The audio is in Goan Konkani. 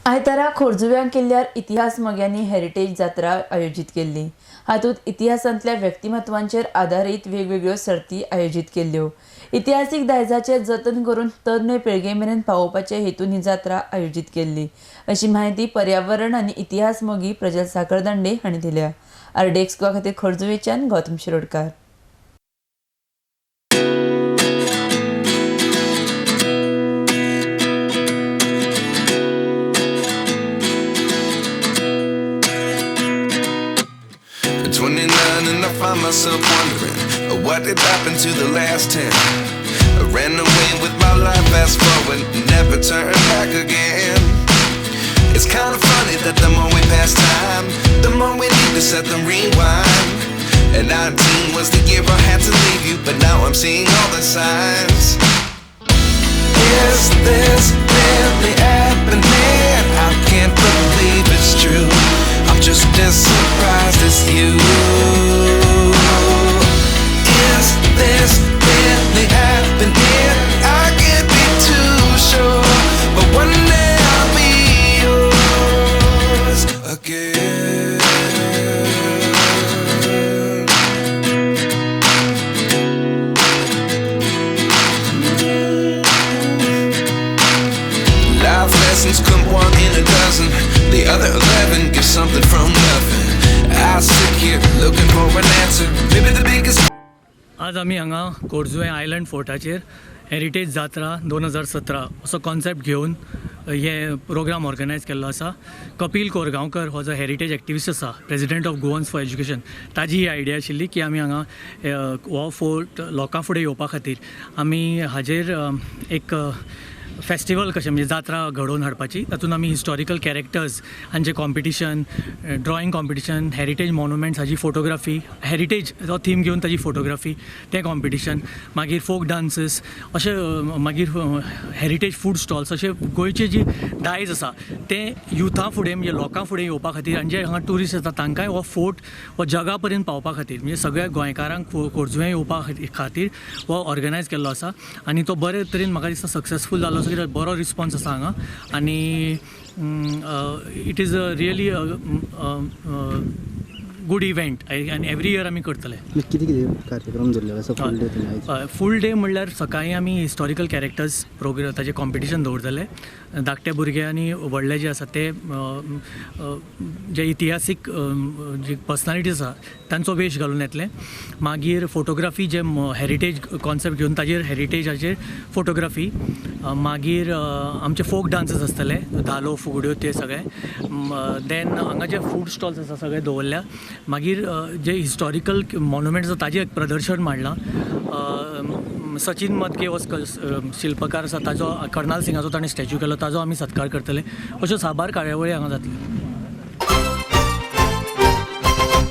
आयतारा खोर्जुव्यां किल्ल्यार इतिहास मोग्यांनी हेरिटेज जात्रा आयोजीत केल्ली. हातूंत इतिहासांतल्या व्यक्तिमत्वांचेर आदारीत वेगवेगळ्यो सर्ती आयोजीत केल्ल्यो. इतिहासीक दायजाचें जतन करून तरणे पिळगे मेरेन पावोवपाचे हेतून ही जात्रा आयोजीत केल्ली, अशी म्हायती पर्यावरण आनी इतिहास मोगी प्रजल साखरदांडे हांणी दिल्या. आरडीएक्स गोवा खातीर खोर्जुवेच्यान Gautam Shirodkar. At 29 and I find myself wondering what did happen to the last 10. I ran away with my life, fast forward, never turn back again. It's kind of funny that the more we pass time, the more we need to set them rewind. And 19 was the year I had to leave you, but now I'm seeing all the signs. Is this really happening? I can't believe it's true. I'm just as surprised as you. Is this really happening? I can't be too sure, but one day I'll be yours again. Life lessons come one in a dozen. The other 11 give something from nothing. I sit here looking for an answer. Maybe the biggest आज आमी हांगा खोर्जुवें आयलंड फोर्टाचेर हेरिटेज जात्रा 2017 असो कॉन्सेप्ट घेवन हे प्रोग्राम ऑर्गनायज केल्लो आसा. कपील कोरगांवकर हो जो हेरिटेज एक्टिविस्ट आसा, President of Goans for Education, ताजी ही आयडिया आशिल्ली की आमी हांगा हो फोर्ट लोकां फुडें येवपा खातीर आमी हाजेर एक फेस्टिवल कशें, म्हणजे जात्रा घडोवन हाडपाची. तातूंत आमी हिस्टॉरिकल कॅरेक्टर्स हांचे competition, drawing competition, heritage monuments हाजी फोटोग्राफी, हेरिटेज हो थीम घेवन ताजी फोटोग्राफी तें कॉम्पिटिशन, मागीर फोक डान्सीस अशें, मागीर हेरिटेज फूड स्टॉल्स, अशें गोंयचे जी दायज आसा तें युथा फुडें, म्हणजे लोकां फुडें येवपा खातीर आनी जे हांगा ट्युरिस्ट येता तांकांय हो फोर्ट हो जगा पर्यंत पावपा खातीर, म्हणजे सगळ्या गोंयकारांक खोर्जुवें येवपा खातीर हो ऑर्गनायज केल्लो आसा. आनी तो बरे तरेन म्हाका दिसता सक्सेसफूल जालो आसा, कित्याक बरो रिस्पॉन्स आसा हांगा आनी it is a really good event आनी एवरी इयर आमी करतले. कितें कितें कार्यक्रम दवरलेलो आसा फूल डे तुमी आयज? फूल डे म्हणल्यार सकाळीं आमी हिस्टॉरिकल कॅरेक्टर्स प्रोग्राम ताजें कॉम्पिटिशन दवरतले. धाकटे भुरगे आनी व्हडले जे आसा ते जे इतिहासीक जी पर्सनालिटीज आसा तांचो वेश घालून येतले. मागीर फोटोग्राफी, जे हेरिटेज कॉन्सेप्ट घेवन ताजेर हेरिटेजाचेर फोटोग्राफी, मागीर आमचे फोक डान्सीस आसतले, धालो, फुगड्यो ते सगळे. देन हांगा जे फूड स्टॉल्स आसा सगळे दवरल्या. मागीर जे हिस्टॉरिकल मॉन्युमेंट्स आसा ताजें एक प्रदर्शन मांडलां. सचिन मदगे हो शिल्पकार आसा, ताजो कर्नाल सिंगाचो ताणें स्टॅच्यू केलो, ताजो आमी सत्कार करतले. अश्यो साबार कार्यावळी हांगा जातल्यो.